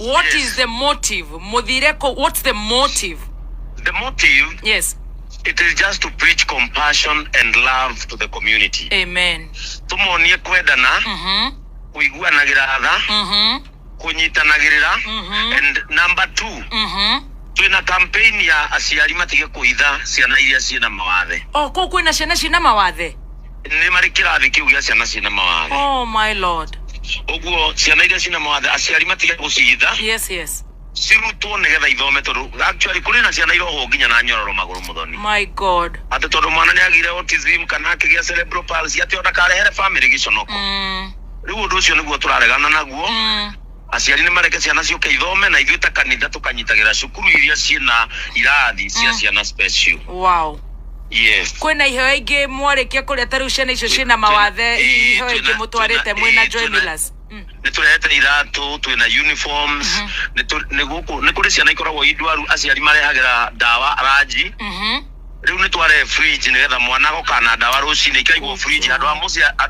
What is Yes. the motive? Muthire kũ, what's the motive? The motive, Yes. it is just to preach compassion and love to the community. Amen. Tũmonie kwendana, kũiguanagĩra tha, kũnyitanagĩrĩra. And number two, twĩna campaign ya aciari matige kũhitha ciana iria ciĩna mawathe. O kũu kwĩna ciana ciĩna mawathe? Nĩ marĩ kĩrathi kĩu gĩa ciana ciĩna mawathe. Oh my Lord. Ũguo ciana iria ciĩna mawathe aciari matige gũcihitha, Yes. cirutwo nĩgetha ithome, tondũ actually kũrĩ na ciana irohwo nginya na nyororo magũrũ, Mũthoni. My God. Atĩ tondũ mwana nĩ agire autism kana akĩgĩa cerebral palsy, atĩ ona karehere family gĩconoko. Rĩu ũndũ ũcio nĩguo tũraregana naguo. Aciari nĩ mareke ciana ciũke ithome, na ithuĩ ta kanitha tũkanyitagĩra cukuru iria ciĩna irathi cia ciana special. Yes. Kwĩna iheo ingĩ mwarĩkia kũrĩa, ta rĩu ciana icio ciĩna mawathe, hihi iheo ingĩ mũtwarĩte mwĩna Joy Millers? Nĩ tũrehete iratũ, twĩna uniforms, nĩ gũkũ nĩ kũrĩ ciana ikoragwo i ndwaru, aciari marehagĩra ndawa ranji. Rĩu nĩ twarehe fridge nĩgetha mwana agoka na ndawa rũcinĩ ikaigwo fridge, handũ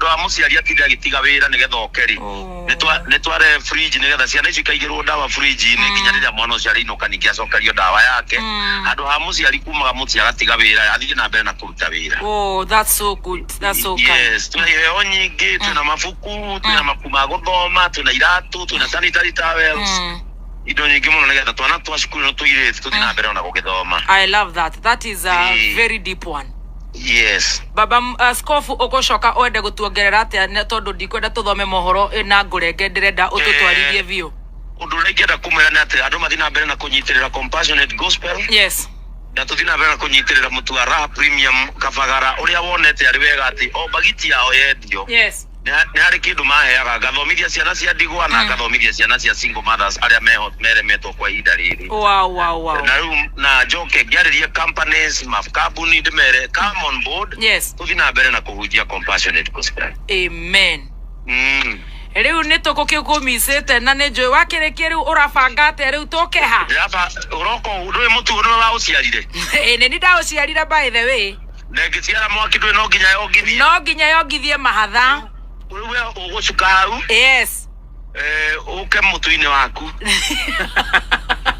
ha mũciari atinde agĩtiga wĩra nĩgetha oke rĩ. Nĩ twarehe fridge nĩgetha ciana icio ikaigĩrwo ndawa fridge-inĩ nginya rĩrĩa mwana ũcio arĩinũka, ningĩ acokerio ndawa yake, handũ ha mũciari kumaga mũciĩ agatiga wĩra athiĩ na mbere na kũruta wĩra. Oh, that's so good. That's so kind. Yes, twĩna iheo nyingĩ, twĩna mabuku, twĩna mabuku ma gũthoma, twĩna iratũ, twĩna sanitary towels, indo nyingĩ mũno nĩgetha twana twa cukuru no tũirĩtu tũthiĩ na mbere ona gũgĩthoma. I love that. That is a very deep one. Yes. Baba askofu, ũgũcoka wende gũtuongerera atĩa, tondũ ndikwenda tũthome mohoro na ngũrenge, ndĩrenda ũtũtwarithie biũ. Ũndũ ũrĩa ingĩenda kũmwĩra nĩ atĩ andũ mathiĩ na mbere na kũnyitĩrĩra Compassionate Gospel, na tũthiĩ na mbere na kũnyitĩrĩra mũtu wa Raha Premium Kabagara, ũrĩa wonete arĩ wega atĩ o bagiti yao yendio, nĩ harĩ kĩndũ maheaga, ngathomithia ciana cia ndigwa na ngathomithia ciana cia single mothers arĩa meho meremetwo kwa ihinda rĩrĩ. Na rĩu na njoke ngĩarĩrie companies, makambuni, ndĩmere come on board, tũthiĩ na mbere na kũhunjia Compassionate Gospel. Amen. Rĩu nĩ tũkũkĩkũmicĩte na nĩ njũĩ wakĩrĩkia, rĩu ũrabanga atĩa rĩu tũkeha? Ndĩraba ũroka ndũĩ mũtu nĩwe waũciarire. Ĩ, nĩ ni ndaũciarire, by the way. Na ĩngĩciara mwaki ndũĩ no nginya yongithie. No nginya yongithie mahatha. Rĩu we ũgũcuka hau, ũke mũtu-inĩ waku.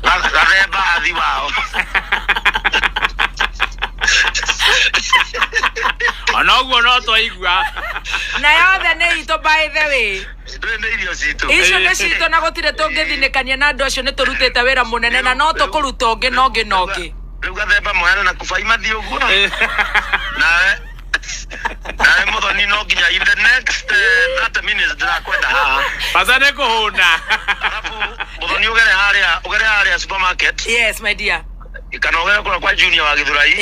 Gathemba athi wao. Ona ũguo no twaigua. Na yothe nĩ itũ, by the way. Ndũĩ nĩ irio citũ. Icio nĩ citũ na gũtirĩ tũngĩthinĩkania na andũ acio. Nĩ tũrutĩte wĩra mũnene na no tũkũruta ũngĩ na ũngĩ na ũngĩ. Rĩu gathemba moyane na kubai mathiĩ ũguo, nawe Mũthoni no nginya in the next 30 minutes ndĩrakwenda haha. Bata nĩ kũhũna. Arabu Mũthoni ũgere harĩa supermarket Yes, my dear. kana ũgere kũrĩa kwa Junior wa Gĩthũrai.